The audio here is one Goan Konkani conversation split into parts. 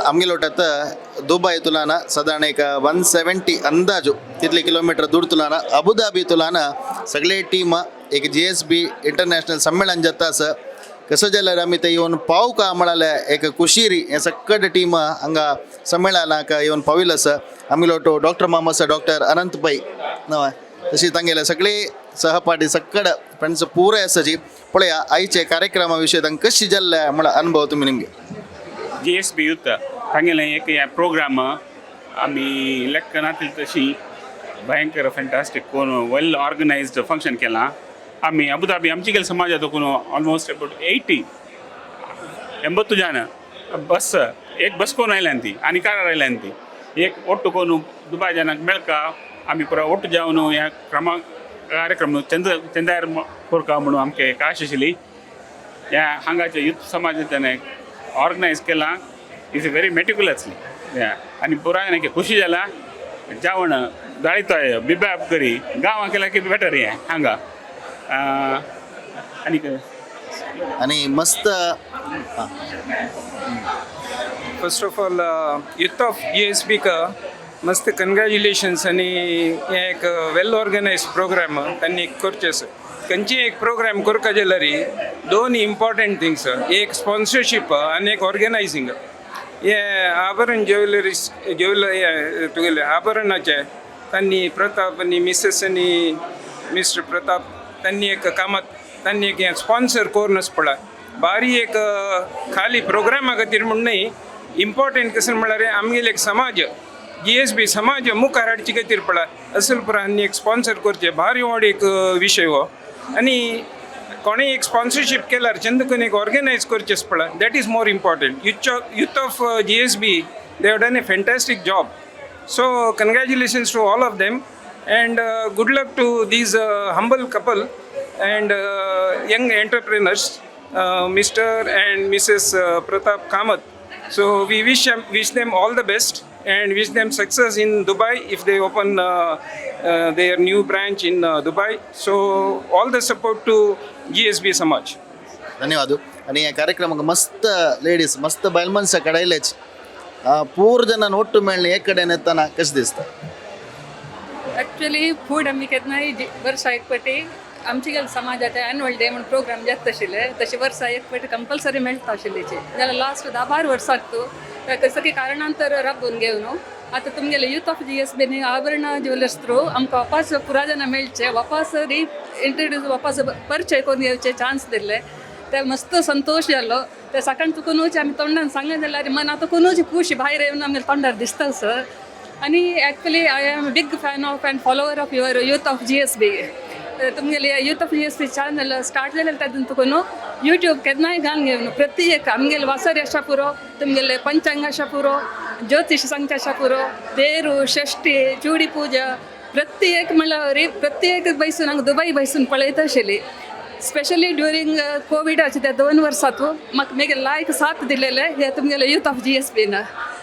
आमगेलो आतां दुबाय तुलाना सादारण एक 170 अंदाजू तितले किलोमिटर दूर तुलाना अबुधाबी तुलाना सगळे टीम एक जीएसबी इंटरनॅशनल संमेलन जाता आसा. कसं जाल्यार आमी ते येवन पाव का म्हळ्यार एक कुशिरी हे सक्कट टीम हांगा संमेलनाक येवन पाविल्लो आसा. आमगेलो तो डॉक्टर मामा आसा, डॉक्टर अनंत पै नवाय, तशी तांगेले सगळे सहपाठी सक्कड फ्रेंड्स पुराय आसा. जी पळया आयचे कार्यक्रमा विशय तांकां कशी जाल्ले म्हळ्यार अनुभव तुमी निमगे. जीएसबी यूथ तांगेलें एक हें प्रोग्राम आमी लेक्क नातली तशी भयंकर फॅन्टास्टीक कोण वेल ऑर्गनायज्ड फंक्शन केलां. आमी अबुधाबी आमची गेले समाजात कोण ऑलमोस्ट अबाउट 80 80 जन बस एक बस कोण आयल्यान ती आनी कारार आयल्यान ती एक ಒಟ್ಟು कोण दुबाय जनाक मेळका. आमी पुरा ಒಟ್ಟು जावन ह्या क्रमा कार्यक्रम चंद चंदार कोरका म्हणून आमकां एक आश आशिल्ली. ह्या हांगाच्या युथ समाजाच्यान ऑर्गनायज केलां is very मेटिक्युलसली आनी पुराय खुशी जाला. जेवण दाळीतोय बिबाब करी गांवां केल्या की बेटर हें हांगा आनीक. आणि मस्त. First of all, youth of GSB का मस्त कंग्रॅच्युलेशन्स आणि हे एक वेल ऑर्गनायज प्रोग्राम त्यांनी करचे आसा. खंयची एक प्रोग्राम करपा जाल्यार दोन इम्पॉर्टंट थिंग्स, एक स्पॉन्सरशीप आनी एक ऑर्गनायझींग. हे आभरण ज्वेलरीज ज्वेल हे तुगेले आभरणाचे तांणी प्रताप आनी मिसेस आनी मिस्टर प्रताप तांणी एक कामात तांणी एक हें स्पॉन्सर करूनच पळय बारी एक खाली प्रोग्रामा खातीर म्हूण न्हय. इम्पॉर्टंट कसं म्हळ्यार आमगेले एक समाज जीएसबी समाज मुखार हाडचे खातीर पळय असल पुरा आनी एक स्पॉन्सर करचे भारी व्हड एक विशय हो. आनी कोणें एक स्पॉन्सरशीप केल्यार चंद करून एक ऑर्गनायज करचें पळय, that is more important. Youth of GSB, they have done a fantastic job, so congratulations to all of them and good luck to these humble couple and young entrepreneurs, Mr. and Mrs. Pratap Kamath. So we wish them all the best and wish them success in Dubai if they open their new branch in Dubai. So all the support to GSB Samaj. धन्यवाद. आणि या कार्यक्रमाक मस्त लेडीज मस्त बायल मनशां कडायलेच पूर जणान ಒಟ್ಟು मेळ्ळे एक कडेन येतना कशें दिसता? ॲक्च्युली फूड आमी केन्नाय वर्सा एक फावटी आमचे गेले समाजाचे एन्युअल डे म्हण प्रोग्राम जाता आशिल्ले, तशें वर्सा एक फावटी कंपल्सरी मेळटा आशिल्लेचे. जाल्यार लास्ट 10-12 वर्साक तूं कसं की कारणांतर राबोवन घेवन आतां तुमगेले youth of GSB Abharan jewellers through आमकां वापास पुरा जाणां मेळचे, वापास री इंट्रोड्यूस वापास परिचय करून घेवचे चान्स दिल्ले, ते मस्त संतोश जालो. ते सकाळ तुकूनच आमी तोंडान सांगत जाल्यार मना तुकूनच खुशी भायर येवन आमगे तोंडार दिसता सर. आणि actually I am big fan of and follower of your Youth of GSB. तुमगेले youth of GSB channel start जालें तेदून तुकून यूट्यूब केन्नाय घालून घेवन प्रति एक आमगेले वासर आशा पुरो, तुमगेले पंचांग आशा पुरो, ज्योतिष सांगचे आशा पुरो, तೇರು षष्ठी चूडी पूजा प्रत्येक म्हणल्यार प्रत्येक बैसून हांगा दुबय बैसून पळयता आशिल्ली. स्पेशली ड्युरींग कोविडाचे त्या 2 वर्सांतू म्हाका मेगे लायक साथ दिलेले हे तुमगेले यूथ ऑफ जीएसबीन.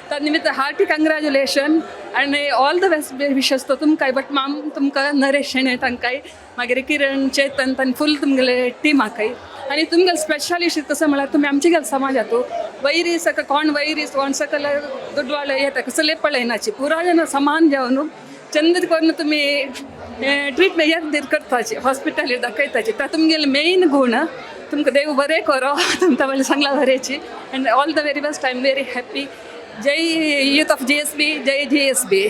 त्या निमित्त हार्टी कंग्रॅच्युलेशन आनी ऑल the best wishes तो तुमकां बट माम तुमकां नरेश शेणय तांकांय, मागीर किरण चेतन तांणी फूल तुमगेले टिमाकय. आनी तुमगेले स्पेशलिस्ट कसं म्हळ्यार तुमी आमचे गेले समाजातू वैरी सक कोण वैरी कोण सकल दुडवाळे येता कसले पळयनाची, पुरा जण समान जावन चंद करून तुमी ट्रिटमेंट याद करताची, हॉस्पिटल दाखयताची. ता तुमगेले मेन गुण. तुमकां देव बरें करो, तुमकां व्हडलें सांगला बरेची and all the very best. I am very happy. Jai youth of GSB, Jai GSB.